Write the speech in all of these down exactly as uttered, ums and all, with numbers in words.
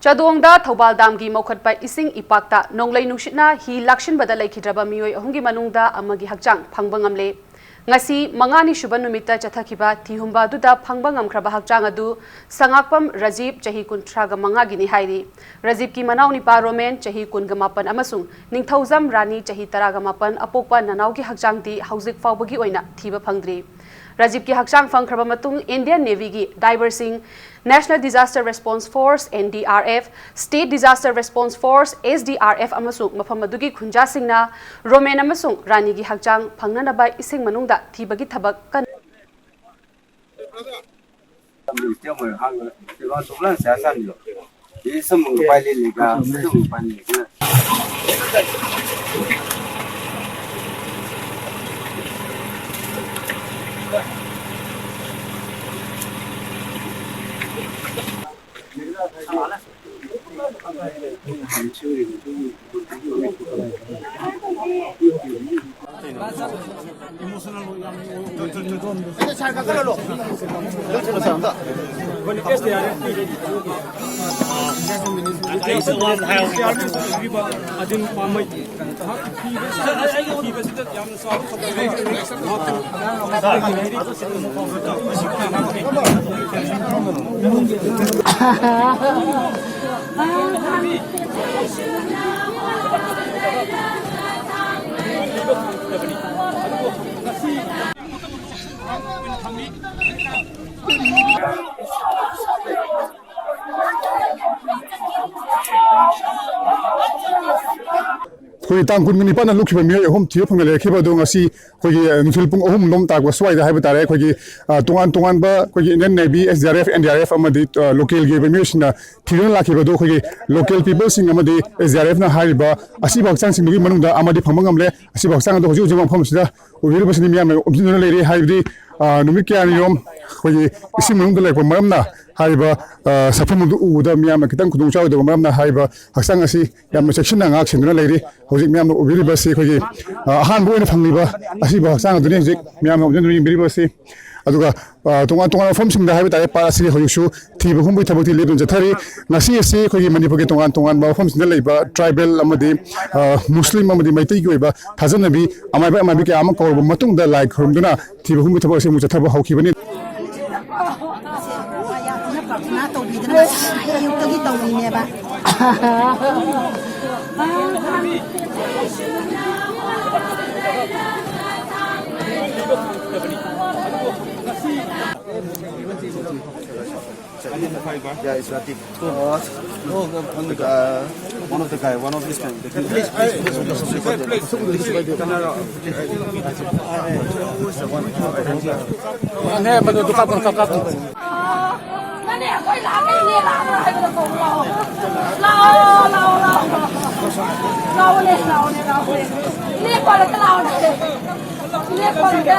ꯆꯥꯗꯣꯡꯗ ꯊꯧꯕꯥꯜ ꯗꯥꯝꯒꯤ ꯃꯧꯈꯠꯄ ꯏꯁꯤꯡ ꯏꯄꯥꯛꯇ ꯅꯣꯡꯂꯩ ꯅꯨꯡꯁꯤꯠꯅ ꯍꯤ ꯂꯥꯛꯁꯤꯟꯕꯗ ꯂꯩꯈꯤꯗ꯭ꯔꯕ ꯃꯤꯑꯣꯏ ꯑꯍꯨꯝꯒꯤ ꯃꯅꯨꯡꯗ ꯑꯃꯒꯤ ꯍꯛꯆꯥꯡ ꯐꯪꯕ ꯉꯝꯂꯦ꯫ ꯉꯁꯤ ꯃꯉꯥꯅꯤ ꯁꯨꯕ ꯅꯨꯃꯤꯠꯇ ꯆꯠꯊꯈꯤꯕ ꯊꯤꯍꯨꯝꯕ ꯑꯗꯨꯗ ꯐꯪꯕ ꯉꯝꯈ꯭ꯔꯕ ꯍꯛꯆꯥꯡ ꯑꯗꯨ ꯁꯉꯥꯛꯄꯝ ꯔꯖꯤꯞ, ꯆꯍꯤ ꯀꯨꯟꯊ꯭ꯔꯥꯒ ꯃꯉꯥꯒꯤꯅꯤ ꯍꯥꯏꯔꯤ꯫ ꯔꯖꯤꯞꯀꯤ ꯃꯅꯥꯎꯅꯤꯄꯥ ꯔꯣꯃꯦꯟ, ꯆꯍꯤ ꯀꯨꯟꯒ ꯃꯥꯄꯟ, ꯑꯃꯁꯨꯡ ꯅꯤꯡꯊꯧꯖꯝ ꯔꯥꯅꯤ, ꯆꯍꯤ ꯇꯔꯥꯒ ꯃꯥꯄꯟ, ꯑꯄꯣꯛꯄ ꯅꯅꯥꯎꯒꯤ ꯍꯛꯆꯥꯡꯗꯤ ꯍꯧꯖꯤꯛ ꯐꯥꯎꯕꯒꯤ ꯑꯣꯏꯅ ꯊꯤꯕ ꯐꯪꯗ꯭ꯔꯤ꯫ ꯔꯖꯤꯞꯀꯤ ꯍꯛꯆꯥꯡ ꯐꯪꯈ꯭ꯔꯕ ꯃꯇꯨꯡ Indian Navyꯒꯤ diversing, National Disaster Response Force, N D R F, State Disaster Response Force, S D R F, ꯑꯃꯁꯨꯡ ꯃꯐꯝ ꯑꯗꯨꯒꯤ ꯈꯨꯟꯖꯥꯁꯤꯡꯅ ꯔꯣꯃꯦꯟ ꯑꯃꯁꯨꯡ ꯔꯥꯅꯤꯒꯤ ꯍꯛꯆꯥꯡ ꯐꯪꯅꯅꯕ ꯏꯁꯤꯡ ꯃꯅꯨꯡꯗ ꯊꯤꯕꯒꯤ ꯊꯕꯛ ꯀꯟꯅ ꯑꯩꯈꯣꯏꯒꯤ ꯇꯥꯡ ꯀꯨꯟꯒ ꯅꯤꯄꯥꯟꯗ ꯂꯨꯞꯈꯤꯕ ꯃꯤꯑꯣꯏ ꯑꯍꯨꯝ ꯊꯤꯕ ꯐꯪꯅ ꯂꯩꯔꯛꯈꯤꯕ ꯑꯗꯨ ꯉꯁꯤ ꯑꯩꯈꯣꯏꯒꯤ, ꯑ, ꯅꯨꯡꯊꯤꯜ ꯄꯨꯡ ꯑꯍꯨꯝ ꯂꯣꯝ ꯇꯥꯛꯄ ꯁ꯭ꯋꯥꯏꯗ ꯍꯥꯏꯕ ꯇꯥꯔꯦ, ꯑꯩꯈꯣꯏꯒꯤ, ꯑ, ꯇꯣꯉꯥꯟ ꯇꯣꯉꯥꯟꯕ ꯑꯩꯈꯣꯏꯒꯤ Indian Navy, S D R F, N D R F ꯑꯃꯗꯤ, ꯑ, local ꯒꯤ ꯑꯣꯏꯕ ꯃꯤꯑꯣꯏꯁꯤꯡꯅ ꯊꯤꯗꯨꯅ ꯂꯥꯛꯈꯤꯕ ꯑꯗꯨ ꯑꯩꯈꯣꯏꯒꯤ local people ꯁꯤꯡ ꯑꯃꯗꯤ S D R F ꯅ ꯍꯥꯏꯔꯤꯕ ꯑꯁꯤꯕ ꯍꯛꯆꯥꯡꯁꯤꯡꯗꯨꯒꯤ ꯃꯅꯨꯡꯗ ꯑꯃꯗꯤ ꯐꯪꯕ ꯉꯝꯂꯦ꯫ ꯑꯁꯤꯕ ꯍꯛꯆꯥꯡ ꯑꯗꯨ ꯍꯧꯖꯤꯛ ꯍꯧꯖꯤꯛ ꯃꯐꯝꯁꯤꯗ ꯎꯕꯤꯔꯤꯕꯁꯤꯅꯤ ꯃꯤꯌꯥꯝꯅ ꯎꯝꯁꯤꯟꯗꯨꯅ ꯂꯩꯔꯤ꯫ ꯍꯥꯏꯕꯗꯤ, ꯑ, ꯅꯨꯃꯤꯠ ꯀꯌꯥꯅꯤꯔꯣꯝ ꯑꯩꯈꯣꯏꯒꯤ ꯏꯁꯤꯡ ꯃꯅꯨꯡꯗ ꯂꯩꯔꯛꯄ ꯃꯔꯝꯅ ꯍꯥꯏꯔꯤꯕ, ꯑ, ꯁꯛꯐꯝ ꯑꯗꯨ ꯎꯕꯗ ꯃꯤꯌꯥꯝꯅ ꯈꯤꯇꯪ ꯈꯨꯗꯣꯡ ꯆꯥꯔꯣꯏꯗꯕ ꯃꯔꯝꯅ ꯍꯥꯏꯔꯤꯕ ꯍꯛꯆꯥꯡ ꯑꯁꯤ ꯌꯥꯝꯅ ꯆꯦꯛꯁꯤꯟꯅ ꯉꯥꯛ ꯁꯦꯟꯗꯨꯅ ꯂꯩꯔꯤ꯫ ꯍꯧꯖꯤꯛ ꯃꯌꯥꯝꯅ ꯎꯕꯤꯔꯤꯕꯁꯤ ꯑꯩꯈꯣꯏꯒꯤ, ꯑ, ꯑꯍꯥꯟꯕ ꯑꯣꯏꯅ ꯐꯪꯂꯤꯕ ꯑꯁꯤꯕ ꯍꯛꯆꯥꯡ ꯑꯗꯨꯅꯤ ꯍꯧꯖꯤꯛ ꯃꯌꯥꯝꯅ ꯎꯕꯤꯔꯤꯕꯁꯤ꯫ ꯑꯗꯨꯒ, ꯑ, ꯇꯣꯉꯥꯟ ꯇꯣꯉꯥꯟꯕ ꯃꯐꯝꯁꯤꯡꯗ ꯍꯥꯏꯕ ꯇꯥꯔꯦ, ꯄꯥꯠ ꯑꯁꯤꯒꯤ ꯍꯧꯖꯤꯛꯁꯨ ꯊꯤꯕ ꯍꯨꯝꯕꯒꯤ ꯊꯕꯛꯇꯤ ꯂꯦꯞꯇꯅ ꯆꯠꯊꯔꯤ꯫ ꯉꯁꯤ ꯑꯁꯤ ꯑꯩꯈꯣꯏꯒꯤ ꯃꯅꯤꯄꯨꯔꯒꯤ ꯇꯣꯉꯥꯟ ꯇꯣꯉꯥꯟꯕ ꯃꯐꯝꯁꯤꯡꯗ ꯂꯩꯕ ꯇ꯭ꯔꯥꯏꯕꯦꯜ ꯑꯃꯗꯤ, ꯑ, ꯃꯨꯁꯂꯤꯝ ꯑꯃꯗꯤ ꯃꯩꯇꯩꯒꯤ ꯑꯣꯏꯕ ꯊꯥꯖꯅꯕꯤ ꯑꯃꯥꯏꯕ ꯑꯃꯥꯏꯕꯤ ꯀꯌꯥ ꯑꯃ ꯀꯧꯔꯕ ꯃꯇꯨꯡꯗ ꯂꯥꯏ ꯈꯨꯔꯨꯝꯗꯨꯅ ꯊꯤꯕ ꯍꯨꯝꯕꯒꯤ ꯊꯕꯛ ꯑꯁꯤ ꯑꯃꯨꯛ ꯆꯠꯊꯕ ꯍꯧꯈꯤꯕꯅꯤ꯫ ꯄ꯭ꯔꯊꯅꯥ ꯇꯧꯕꯤꯗꯅ ꯉꯁꯥꯏ ꯑꯌꯨꯛꯇꯒꯤ ꯇꯧꯔꯤꯅꯦꯕ꯫ Yeah, it's Latif. Uh, one of the guy, one of this man. Please, please, please, please, please. ꯅꯅꯦ, ꯃꯗꯨ ꯗꯨꯀꯥꯟ ꯀꯥꯞ ꯀꯥꯞ ꯅꯅꯦ, ꯑꯩꯈꯣꯏ ꯂꯥꯛꯑꯒ ꯏꯅꯦ ꯂꯥꯛꯑꯒ ꯍꯥꯏꯕꯗꯣ ꯀꯧꯔꯣ ꯂꯥꯛꯑꯣ꯫ ꯂꯥꯛꯑꯣ, ꯂꯥꯛꯑꯣ, ꯂꯥꯛꯑꯣ꯫ ꯂꯥꯛꯑꯣꯅꯦ, ꯂꯥꯛꯑꯣꯅꯦ, ꯂꯥꯛꯑꯣꯅꯦ꯫ ꯏꯅꯦ ꯀꯣꯜꯂꯛꯀꯦ ꯂꯥꯛꯑꯣꯅꯦ꯫ ꯏꯅꯦ ꯀꯣꯜꯂꯛꯀꯦ꯫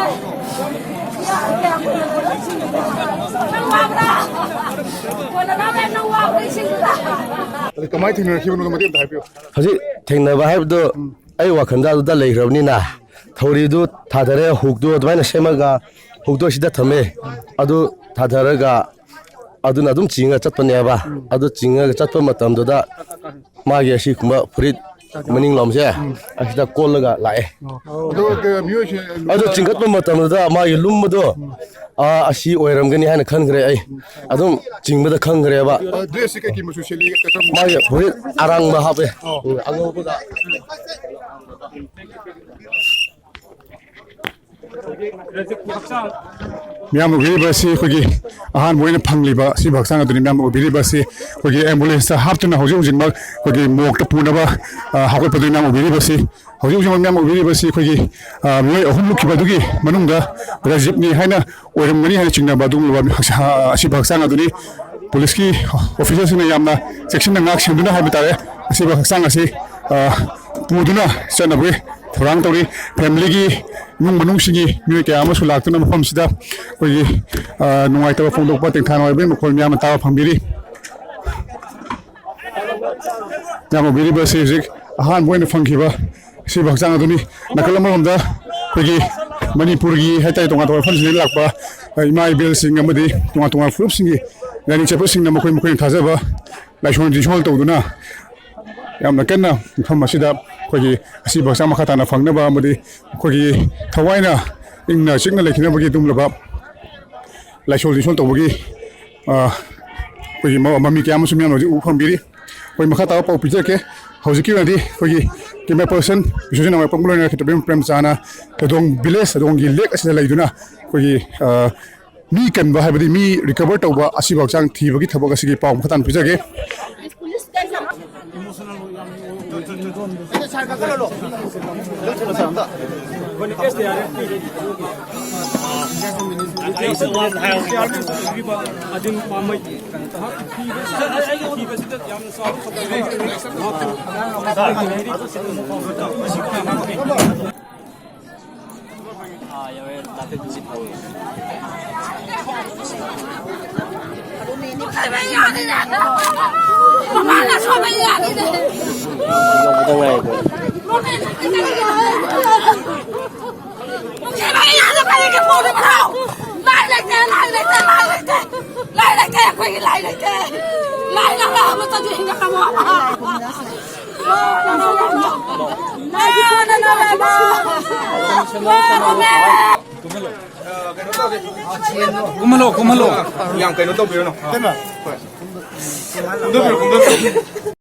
ꯅꯪ ꯋꯥꯕ꯭ꯔꯥ? ꯀꯣꯟꯅ ꯂꯥꯛꯑꯣ, ꯅꯪ ꯋꯥꯕ꯭ꯔꯥ ꯏꯁꯤꯡꯗꯨꯗ? ꯑꯗꯨ ꯀꯃꯥꯏꯅ ꯊꯦꯡꯅꯔꯛꯈꯤꯕꯅꯣ ꯃꯇꯦꯛ ꯑꯝꯇ ꯍꯥꯏꯕꯤꯌꯨ꯫ ꯍꯧꯖꯤꯛ ꯊꯦꯡꯅꯕ ꯍꯥꯏꯕꯗꯣ ꯑꯩ ꯋꯥꯈꯜꯗ ꯑꯗꯨꯗ ꯂꯩꯈ꯭ꯔꯕꯅꯤꯅ ꯊꯧꯔꯤꯗꯨ ꯊꯥꯊꯔꯦ, ꯍꯨꯛꯇꯨ ꯑꯗꯨꯃꯥꯏꯅ ꯁꯦꯝꯃꯒ ꯍꯨꯛꯇꯨ ꯑꯁꯤꯗ ꯊꯝꯃꯦ꯫ ꯑꯗꯨ ꯊꯥꯊꯔꯒ ꯑꯗꯨꯅ ꯑꯗꯨꯝ ꯆꯤꯡꯉ ꯆꯠꯄꯅꯦꯕ꯫ ꯑꯗꯨ ꯆꯤꯡꯉꯒ ꯆꯠꯄ ꯃꯇꯝꯗꯨꯗ ꯃꯥꯒꯤ ꯑꯁꯤꯒꯨꯝꯕ ꯐꯨꯔꯤꯠ ꯃꯅꯤꯡ ꯂꯣꯝꯁꯦ ꯑꯁꯤꯗ ꯀꯣꯜꯂꯒ ꯂꯥꯛꯑꯦ꯫ ꯑꯗꯣ ꯃꯤꯑꯣꯏꯁꯦ ꯑꯗꯨ ꯆꯤꯡꯈꯠꯄ ꯃꯇꯝꯗꯨꯗ ꯃꯥꯒꯤ ꯂꯨꯝꯕꯗꯣ, ꯑꯥ, ꯑꯁꯤ ꯑꯣꯏꯔꯝꯒꯅꯤ ꯍꯥꯏꯅ ꯈꯟꯈ꯭ꯔꯦ ꯑꯩ꯫ ꯑꯗꯨꯝ ꯆꯤꯡꯕꯗ ꯈꯪꯈ꯭ꯔꯦꯕ꯫ ꯗ꯭ꯔꯦꯁꯁꯦ ꯀꯩ ꯀꯩ ꯃꯆꯨ ꯁꯦꯠꯂꯤ? ꯃꯥꯒꯤ ꯐꯨꯔꯤꯠ ꯑꯔꯥꯡꯕ ꯍꯥꯞꯄꯦ꯫ ꯎꯝ, ꯑꯉꯧꯕꯒ꯫ ꯃꯤꯌꯥꯝꯅ ꯎꯕꯤꯔꯤꯕ ꯑꯁꯤ ꯑꯩꯈꯣꯏꯒꯤ ꯑꯍꯥꯟꯕ ꯑꯣꯏꯅ ꯐꯪꯂꯤꯕ ꯑꯁꯤꯕ ꯍꯛꯆꯥꯡ ꯑꯗꯨꯅꯤ꯫ ꯃꯤꯌꯥꯝꯅ ꯎꯕꯤꯔꯤꯕ ꯑꯁꯤ ꯑꯩꯈꯣꯏꯒꯤ ꯑꯦꯝꯕꯨꯂꯦꯟꯁꯇ ꯍꯥꯞꯇꯨꯅ ꯍꯧꯖꯤꯛ ꯍꯧꯖꯤꯛꯃꯛ ꯑꯩꯈꯣꯏꯒꯤ ꯃꯣꯔꯒꯇ ꯄꯨꯅꯕ, ꯑ, ꯍꯧꯒꯠꯄꯗꯨꯅꯤ ꯃꯌꯥꯝ ꯎꯕꯤꯔꯤꯕꯁꯤ꯫ ꯍꯧꯖꯤꯛ ꯍꯧꯖꯤꯛꯃꯛ ꯃꯌꯥꯝ ꯎꯕꯤꯔꯤꯕꯁꯤ ꯑꯩꯈꯣꯏꯒꯤ, ꯑ, ꯃꯤꯑꯣꯏ ꯑꯍꯨꯝ ꯂꯨꯞꯈꯤꯕ ꯑꯗꯨꯒꯤ ꯃꯅꯨꯡꯗ ꯔꯥꯖꯤꯞꯅꯤ ꯍꯥꯏꯅ ꯑꯣꯏꯔꯝꯒꯅꯤ ꯍꯥꯏꯅ ꯆꯤꯡꯅꯕ ꯑꯗꯨꯒꯨꯝꯂꯕ ꯍꯛꯆꯥ-, ꯑꯁꯤꯕ ꯍꯛꯆꯥꯡ ꯑꯗꯨꯅꯤ꯫ ꯄꯨꯂꯤꯁꯀꯤ ꯑꯣꯐꯤꯁꯔꯁꯤꯡꯅ ꯌꯥꯝꯅ ꯆꯦꯛꯁꯤꯟꯅ ꯉꯥꯛ ꯁꯦꯟꯗꯨꯅ ꯍꯥꯏꯕ ꯇꯥꯔꯦ꯫ ꯑꯁꯤꯕ ꯍꯛꯆꯥꯡ ꯑꯁꯤ, ꯑ, ꯄꯨꯗꯨꯅ ꯆꯠꯅꯕꯒꯤ ꯊꯧꯔꯥꯡ ꯇꯧꯔꯤ꯫ ꯐꯦꯃꯤꯂꯤꯒꯤ ꯏꯃꯨꯡ ꯃꯅꯨꯡꯁꯤꯡꯒꯤ ꯃꯤꯑꯣꯏ ꯀꯌꯥ ꯑꯃꯁꯨ ꯂꯥꯛꯇꯨꯅ ꯃꯐꯝꯁꯤꯗ ꯑꯩꯈꯣꯏꯒꯤ, ꯑ, ꯅꯨꯡꯉꯥꯏꯇꯕ ꯐꯣꯡꯗꯣꯛꯄ, ꯇꯦꯡꯊꯥ ꯅꯨꯡꯉꯥꯏꯕꯒꯤ ꯃꯈꯣꯜ ꯃꯌꯥꯝ ꯑꯃ ꯇꯥꯕ ꯐꯪꯕꯤꯔꯤ꯫ ꯃꯌꯥꯝ ꯎꯕꯤꯔꯤꯕ ꯑꯁꯤ ꯍꯧꯖꯤꯛ ꯑꯍꯥꯟꯕ ꯑꯣꯏꯅ ꯐꯪꯈꯤꯕ ꯑꯁꯤꯕ ꯍꯛꯆꯥꯡ ꯑꯗꯨꯅꯤ꯫ ꯅꯥꯀꯜ ꯑꯃꯔꯣꯝꯗ ꯑꯩꯈꯣꯏꯒꯤ ꯃꯅꯤꯄꯨꯔꯒꯤ ꯍꯥꯏꯇꯥꯔꯦ, ꯇꯣꯉꯥꯟ ꯇꯣꯉꯥꯟ ꯃꯐꯝꯁꯤꯡꯗꯒꯤ ꯂꯥꯛꯄ, ꯑ, ꯏꯃꯥ ꯏꯕꯦꯜꯁꯤꯡ ꯑꯃꯗꯤ ꯇꯣꯉꯥꯟ ꯇꯣꯉꯥꯟ ꯐꯨꯔꯨꯞꯁꯤꯡꯒꯤ ꯂꯥꯏꯅꯤꯡ ꯆꯠꯄꯁꯤꯡꯅ ꯃꯈꯣꯏ ꯃꯈꯣꯏꯅ ꯊꯥꯖꯕ ꯂꯥꯏꯁꯣꯟ ꯇꯤꯟꯁꯣꯜ ꯇꯧꯗꯨꯅ ꯌꯥꯝꯅ ꯀꯟꯅ ꯃꯐꯝ ꯑꯁꯤꯗ ꯑꯩꯈꯣꯏꯒꯤ ꯑꯁꯤꯕ ꯍꯛꯆꯥꯡ ꯃꯈꯥ ꯇꯥꯅ ꯐꯪꯅꯕ ꯑꯃꯗꯤ ꯑꯩꯈꯣꯏꯒꯤ ꯊꯋꯥꯏꯅ ꯏꯪꯅ ꯆꯤꯛꯅ ꯂꯩꯈꯤꯅꯕꯒꯤ ꯑꯗꯨꯒꯨꯝꯂꯕ ꯂꯥꯏꯁꯣꯟ ꯇꯤꯟꯁꯣꯜ ꯇꯧꯕꯒꯤ, ꯑ, ꯑꯩꯈꯣꯏꯒꯤ ꯃ-, ꯃꯃꯤ ꯀꯌꯥ ꯑꯃꯁꯨ ꯃꯤꯌꯥꯝꯅ ꯍꯧꯖꯤꯛ ꯎꯕ ꯐꯪꯕꯤꯔꯤ꯫ ꯑꯩꯈꯣꯏ ꯃꯈꯥ ꯇꯥꯕ ꯄꯥꯎ ꯄꯤꯖꯔꯛꯀꯦ꯫ ꯍꯧꯖꯤꯛꯀꯤ ꯑꯣꯏꯅꯗꯤ ꯑꯩꯈꯣꯏꯒꯤ camera person ꯕꯤꯁ꯭ꯋꯖꯤꯠ ꯅꯥꯎꯔꯦꯝ ꯄꯝꯒ ꯂꯣꯏꯅꯅ ꯈꯦꯇ꯭ꯔꯤꯛ ꯄ꯭ꯔꯦꯝꯆꯥꯅ ꯇꯦꯗꯣꯡ village, ꯇꯦꯗꯣꯡꯒꯤ lake ꯑꯁꯤꯗ ꯂꯩꯗꯨꯅ ꯑꯩꯈꯣꯏꯒꯤ, ꯑ, ꯃꯤ ꯀꯟꯕ, ꯍꯥꯏꯕꯗꯤ ꯃꯤ recover ꯇꯧꯕ, ꯑꯁꯤꯕ ꯍꯛꯆꯥꯡ ꯊꯤꯕꯒꯤ ꯊꯕꯛ ꯑꯁꯤꯒꯤ ꯄꯥꯎ ꯃꯈꯥ ꯇꯥꯅ ꯄꯤꯖꯒꯦ꯫ ꯀꯨꯝꯍꯜꯂꯣ, ꯀꯨꯝꯍꯜꯂꯣ꯫ ꯌꯥꯝ ꯀꯩꯅꯣ ꯇꯧꯕꯤꯔꯨꯅꯨ꯫ ꯀꯨꯝꯊꯕꯤꯔꯣ, ꯀꯨꯝꯊꯕꯤꯔꯣ꯫